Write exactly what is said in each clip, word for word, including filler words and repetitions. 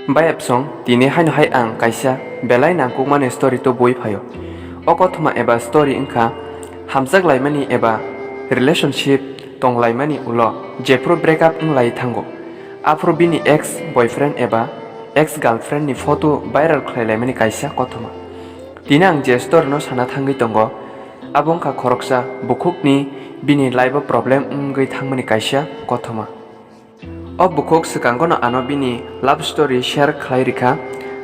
Bayapsong, tini haino hai ang kaisa belai nangkukmani story tubui phaio. O kothoma eba story wngkha hamjak laimani eba relationship tong laimani ulo jephru break up wng lai thango, aphuru bini ex boyfriend eba ex girlfriend ni photo viral khlai laimani kaisa kothoma. Tini ang je story no sana thangwi tongo, abo wngkha khoroksa bukhukni bini life o problem wngwi thangmani kaisa kothoma. O bukhuk swkango no ano bini love story share khlai rikha.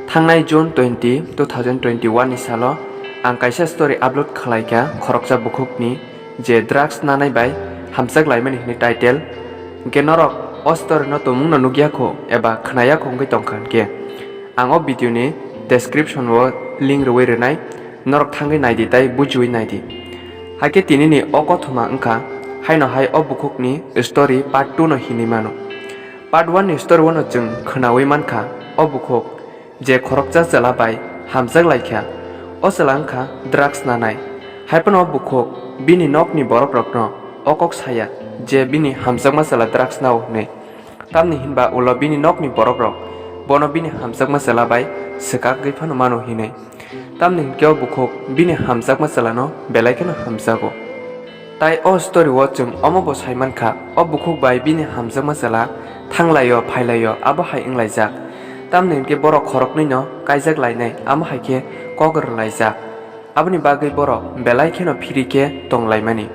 Thangnai June twenty, two thousand twenty-one ni salo ang kaisa story upload khlai kha khoroksa bukhukni, je drugs nanai bai hamjak laimani hwnwi title. Hwnkhe norok o story no tumung no nukya kho eba khnaya kho wngwi tongkha hwnkhe, ang o video ni description o link rwui rwnai, norok thangwi naidi tai bujiui naidi. Hakhe tinini o kothoma wngkha, haino hai o bukhukni story part two no hinwi mano. Part one ni story o no chwng khwnaui mankha, o bukhuk je khoroksa chwla bai hamjak laikha, o chwla wngkha drugs nanai. Haiphano o bukhuk bini nokni borokrokno o kok saya je bini hamjakma chwla drugs nao hwnwi. Tamni hinba ulo bini nokni borokrok bono bini hamjakma chwla bai swkagwi phano mano hinwi. Tamni hinkhe o bukhuk bini hamjakma chwlano belai kheno hamjago. Tai o story o chwng omo bo sai mankha, o bukhuk bai bini hamjakma chwla thanglaio phailaio abo hai wnglaijak. Tamni hinkhe borok khoroknwino kaijak lainai, amo hai khe kok rwlaijak. Aboni bagwi borok belai kheno phiri khe tong laimani.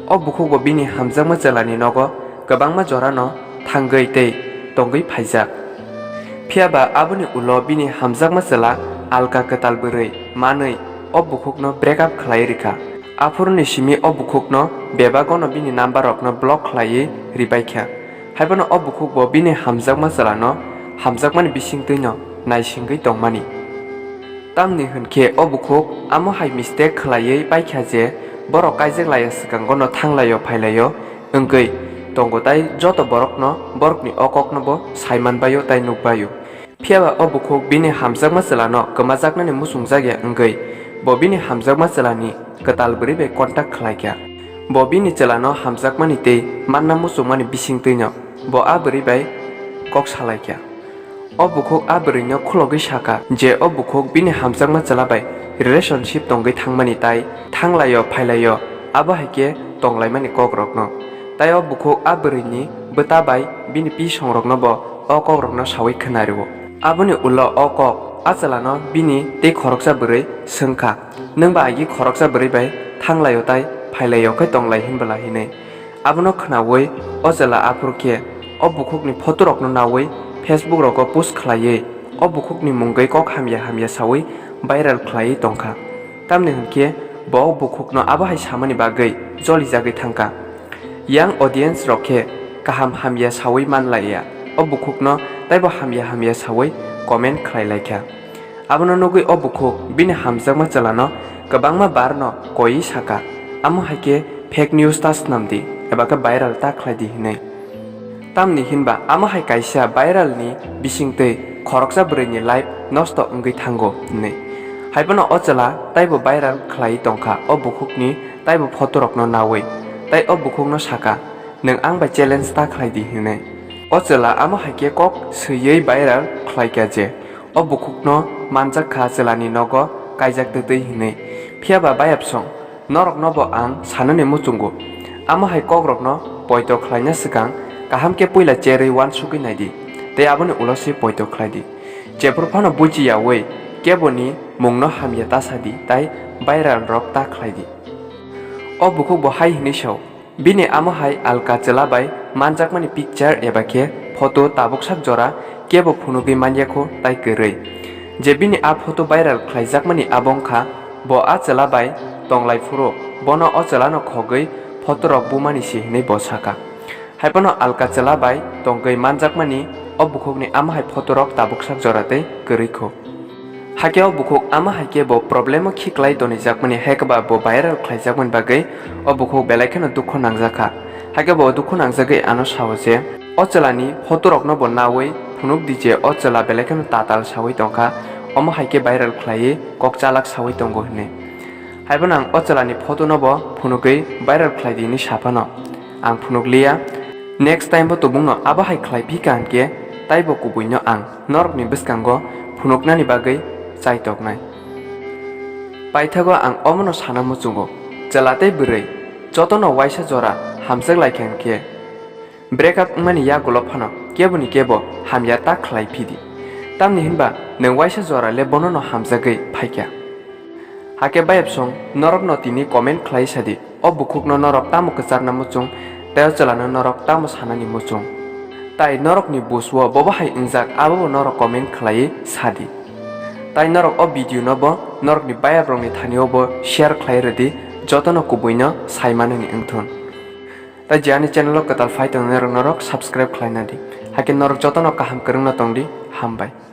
O bukhuk bo bini hamjakma chwlani nogo kwbangma jorano thangwi tei tongwi phaijak. Phiya ba aboni ulo bini hamjakma chwla alka kwtal bwrwi manwi o bukhukno break up khlai rikha. Aphuruni simi o bukhukno bebagono bini number rokno block khlaiwi ribaikha. Haiphano o bukhuk bo bini hamjakma chwlano hamjakmani bisingtwino naisingwi tongmani. Tamni hwnkhe o bukhuk amo hai mistake khlaiwi paikha je borok kaijak laiya swkango no thanglaio phailaio wngwi tongo, tai joto borokno borokni o kokno bo saimanbaio tai nukbaio. Phiya ba o bukhuk bini hamjakma chwlano kwmajaknani muchungjak ya wngwi bo bini hamjakma chwlani kwtal bwrwi bai contact khlaikha. Bo bini chwlano hamjakmani tei manna muchungmani bisingtwino bo a bwrwi bai kok salaikha. O bukhuk a bwrwino khulogwi sakha je o bukhuk bini hamjakma chwla bai relationship tongwi thangmani tai thanglaio phailaio abo hai khe tonglaimani kokrokno. Tai o bukhuk a bwrwini bwta bai bini pisongrokno bo o kokrokno saui khwnario. Aboni ulo o kok a chwlano bini tei khoroksa bwrwi swngkha, "Nwng ba agi khoroksa bwrwi bai thanglaio tai phailaio khe tonglai hinbwla?" hinwi. Abono khwnaui o chwla aphuru khe o bukhukni photo rokno naui Facebook rogo post khlaiwi o bukhukni mungwi kok hamya hamya saui viral khlaiwi tongkha. Tamni hwnkhe bo o bukhukno abo hai samani bagwi jolijagwi thangkha. Yang audience rok khe kaham hamya saui manlaiya, o bukhukno taibo hamya hamya saui comment khlai laikha. Abono nugwi o bukhuk bini hamjakma chwlano kwbangma barno koiwi sakha, "Amo hai khe fake news ta swnamdi eba khe viral ta khlaidi," hinwi. Tamni hinba amo hai kaisa viral ni bisingtwi khoroksa bwrwini life nosto wngwi thango hinwi. Haiphano o chwla taibo viral khlaiwi tongkha o bukhukni taibo photo rokno naui, tai o bukhukno sakha, "Nwng ang bai challenge ta khlaidi," hinwi. O chwla amo hai khe kok swiwi viral khlaikha je o bukhukno manjak kha chwlani nogo kaijak twtwi hinwi. Phiya ba bayapsong, norokno bo ang sanani muchungo. Amo hai kokrokno poito khlaina swkang kaham khe puila cherwi uansugwi naidi, tei aboni ulo se poito khlaidi. Jephru phano buji yaui keboni mungno hamya ta sadi tai viral rok ta khlaidi. O bukhuk bo hai hinwi sao, bini amo hai alka chwla bai manjakmani picture eba khe photo tabuk sak jora kebo phunugwi manya kho tai kwrwi. Je bini a photo viral khlaijakmani abo wngkha bo a chwla bai tonglai phuru bono o chwlano khogwi photo rok bumani se hinwi bo sakha. Haiphano alka chwla bai tongwi manjakmani o bukhukni amo hai photo rok tabuk sak jora tei kwrwi kho. Hakhe o bukhuk amo hai khe bo problem o khiklai tonijakmani, haikhe ba bo viral khlaijakmani bagwi o bukhuk belai kheno dukhu nangjakha. Hakhe bo dukhu nangjagwi ano sao je, o chwlani photo rokno bo naui phunuk di je o chwla belai kheno tatal saui tongkha, omo hai khe viral khlaiwi kok chalak saui tongo hinwi. Haiphano ang o chwlani photo no bo phunugwi viral khlai di hinwi saphano ang phunuk liya. Next time bo tubungno abo hai khlai phi ka hinkhe Taibo kubuino ang norokni bwskango phunuknani bagwi chaitoknai. Paithago ang omono sana muchungo, chwla tei bwrwi jotono waisa jora hamjak laikha hwnkhe, break up wngmani yagulo phano keboni kebo hamya ta khlai phidi. Tamni hwnba nwng waisa jora le bonono hamjagwi phaikha. Hakhe bayapsong norokno tini comment khlai sadi, o bukhukno norok tamo kwcharna muchung, tei o chwlano norok tamo sanani muchung. Tai norokni busuo bobo hai wngjak, abobo norok comment khlaiwi sadi. Tai norok o video no bo norokni bayaprokni thanio bo share khlai rwdi, jotono kubuino saimanani wngthun. Tai je ani channel o kwtal phai tongnai rok norok subscribe khlaina di. Hakhe norok jotono kaham kwrwngno tongdi, hambai.